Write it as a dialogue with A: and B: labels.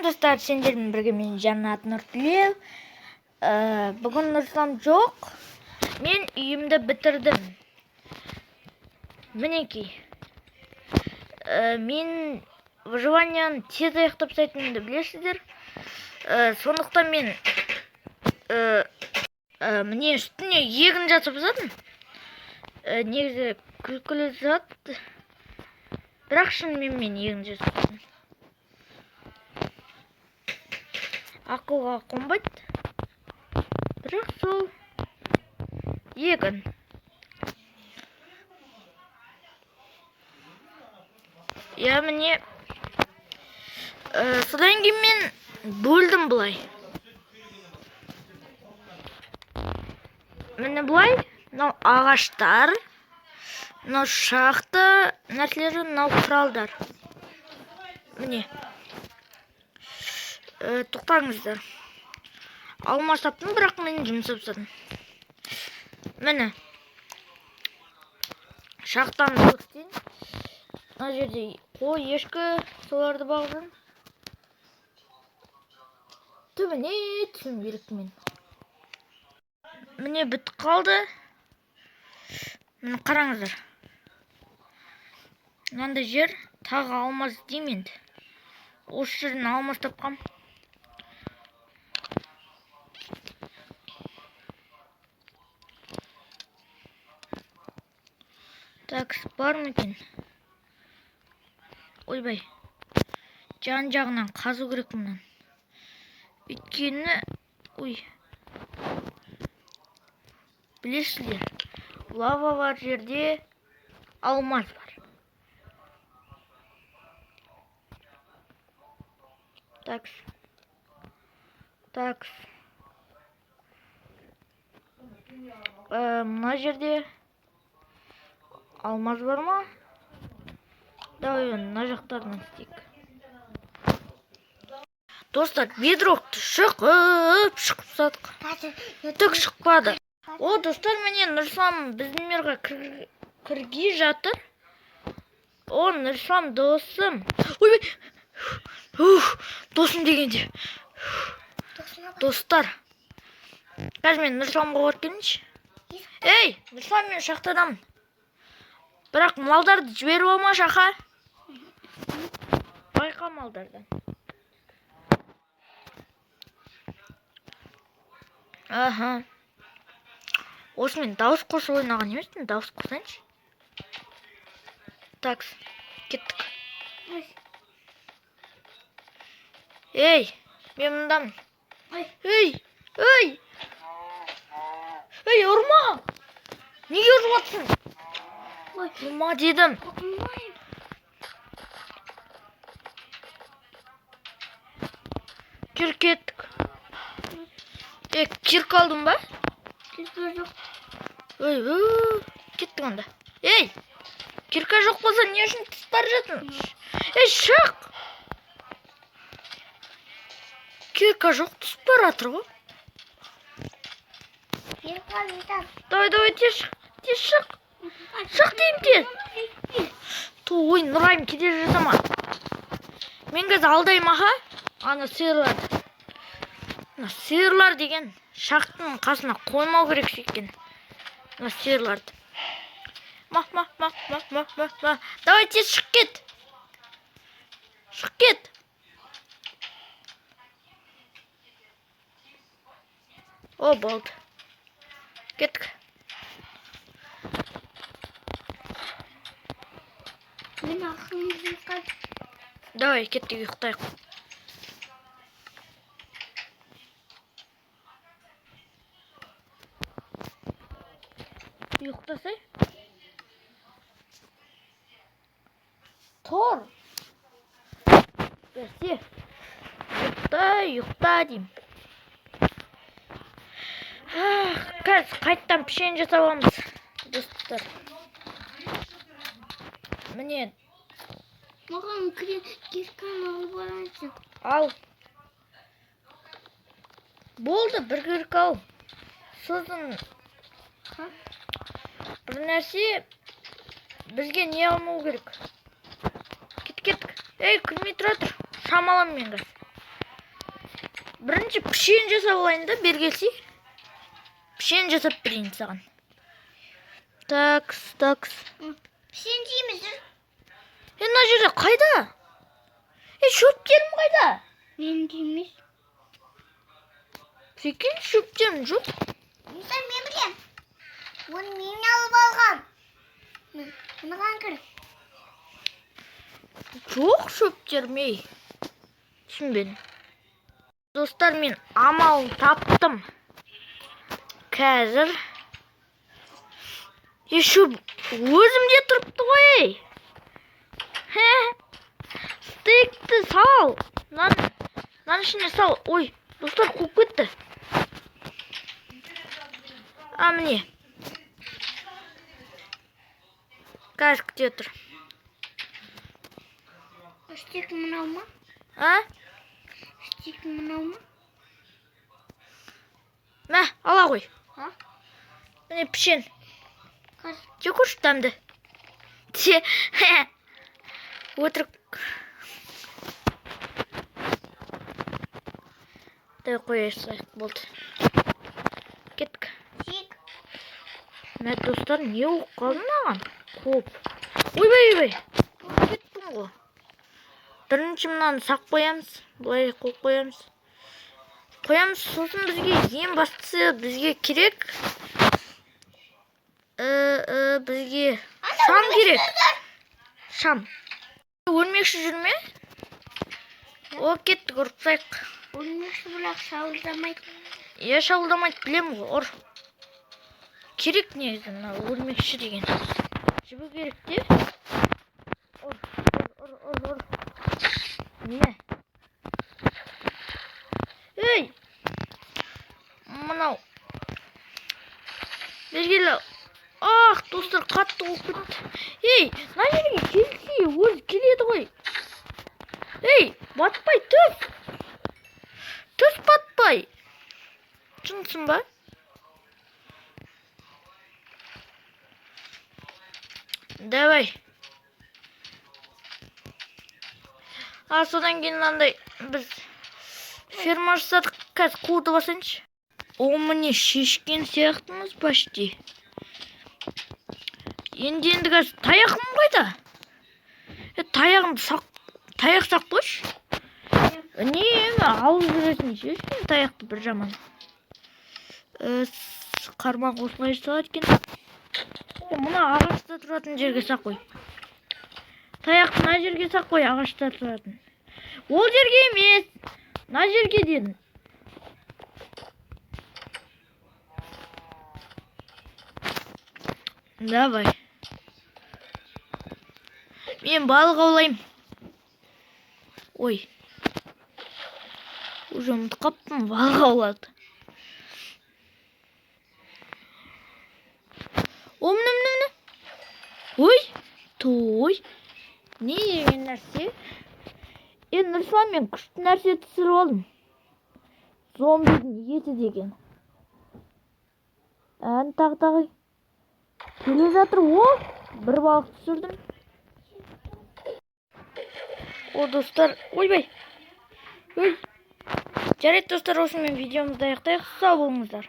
A: Достар, сендермен бірге мен, Жаннат Нұртілеу. Бүгін Нұрслан жоқ. Мен үйімді бітірдім. Мінекей. Мен выживанияны тез аяқтап тастайтынымды білесіздер. Сондықтан мен міне үстіне егін жасап тастадым. Негізі күлкілі зат. Бірақ шынымен мен егін жасап тастадым. Ақылға қонбайды. Бірақ сол егін. Я міне содан кейін мен бөлдім былай. Міне былай, мынау ағаштар, мынау шахта нәрселері, мынау құралдар. Міне. Тоқтаңыздар. Алмас таптым, бірақ мен жұмсап тастадым. Міне. Шахтаны көрсетейін. Мына жерде қой, ешкі, соларды бағып жүрмін. Түбіне түсуім керек мен. Міне бітіп қалды. Міне қараңыздар. Мынандай жер, тағы алмаз іздеймін енді. Осы жерден алмаз тапқам. Так, бар ма екен? Ойбай. Жан жағынан қазу керек мынан. Өйткені, ой. Білесіздер, лава бар жерде алмаз бар. Такс. Такс. Мына жерде алмаз бар ма? Давай мына жақтарынан істейік. Достар, бедрокты шығып, шығып тастадық. Түк шықпады. О, достар, міне Нұрслан біздің мирға кірге жатыр. О, Нұрслан досым. Ойбай. Ух, досым дегенде. Достар. Қазір мен Нұрсламға барып келейінші. Ей, Нұрслан, мен шахтадамын. Бірақ малдарды жіберіп алма шаха. Байқа малдардан. Аха. Осымен дауыс қосып ойнаған емеспін, дауыс қосайыншы. Такс, кеттік. Ей, мен мындамын. Ей, ей! Ей, ұрма! Неге ұрып жатсың? Ұрма дедім. Жүр, кеттік. Е, кирка алдың ба?
B: Кирка жоқ.
A: Ой, ой, кеттік онда. Ей, кирка жоқ болса не үшін түсіп бара жатырсың? Ей, шық! Кирка жоқ, түсіп бара жатыр ғой.
B: Кирка жетер.
A: Давай, давай, тез шық, тез шық. Шық деймін тез. Ой, Нұрайым, кедергі жасама. Мен қазір алдаймын, аха. Ана сиырларды. Мына сиырлар деген шахтының қасына қоймау керек екен. Мына сиырларды. Ма, ма, ма, ма, ма, ма, ма. Давай тез шық кет. Шық кет. О, болды. Кеттік.
B: Мен ақырын ұйықтап.
A: Давай, кеттік, ұйықтайық. Ұйықтасай. Тұр. Берсе. Ұйықта, ұйықта деймін. Ах, қазір қайттан пішен жасап аламыз, достар. Міне.
B: Маған кирканы алып алайыншы.
A: Ал. Болды, бір кирка ал. Сосын бір нәрсе бізге не алмау керек. Кет, кеттік. Ей, кірмей тұра тұр. Шам аламын мен қазір. Бірінші пішен жасап алайын да, бері келсей. Пішен жасап берейін саған. Такс, такс.
B: Пішен жейміз.
A: Е, мына жерде қайда? Е, шөптерім қайда?
B: Мен жейміз.
A: Прикинь, шөптерім жоқ.
B: Мұса, мен білем. Оны мен алып алғам. Мынаған кір.
A: Жоқ шөптерім, ей. Түсінбедім. Достар, мен амалын таптым. Қазір. Е, шөп өзімде тұрыпты ғой, ей. Хе. Стейкті сал. Мынаның ішіне сал. Ой, достар, қуып кетті. А, міне. Қазір, күте тұр.
B: Стейк мынау ма?
A: А?
B: Стейк мынау ма?
A: Мә, ала ғой.
B: А?
A: Міне пішен.
B: Қазір.
A: Жеп көрші дәмді. Те, өтірік. Дай, қоя салайық, болды. Кеттік.
B: Стейк.
A: Мә, достар, не болып қалды маған? Қуып. Ойбай, ойбай. Кеттім ғой. Бірінші мынаны сақ қоямыз. Былай қойып қоямыз. Қоямыз, сосын бізге ең бастысы бізге керек. Бізге шам керек. Шам. Өрмекші жүр ме? О, кеттік, ұрып тастайық.
B: Өрмекші бірақ шабуылдамайды.
A: Иә, шабуылдамайды, білемін ғой, ұр. Керек негізі мына өрмекші деген. Жібі керек те. Ұр, ұр, ұр, ұр, ұр. Не? Ей! Мынау. Бері. Ах, достар, қатты қуып кетті. Ей, мына жерге келсе, өзі келеді ғой. Ей, батпай, түс. Түс, батпай. Шынсың ба? Давай. А, содан кейін мынандай біз ферма жасадық. Қазір қуды басайыншы. О, міне, шешкен сияқтымыз почти. Енді қазір таяғым қайда? Е, таяғымды сақ, таяқ сақ қойшы. Үнемі алып жүресің ше сен таяқты, бір жаман. Қармақ осылай жасалады екен. Е, мына ағашта тұратын жерге сақ қой. Таяқты мына жерге сақ қой, ағашта тұратын. Ол жерге емес. Мына жерге дедім. Давай. Мен балық аулаймын. Ой. Уже ұмытып қаппын балық аулауды. О, міне, міне, міне. Ой, той. Не деген нәрсе? Е, Нұрслан, мен күшті нәрсе түсіріп алдым. Зомбидің еті деген. Ән, тағы, тағы. Келе жатыр, о, бір балық түсірдім. О, достар, ойбай. Ой. Жарайды, достар, осымен видеомызды аяқтайық. Сау болыңыздар.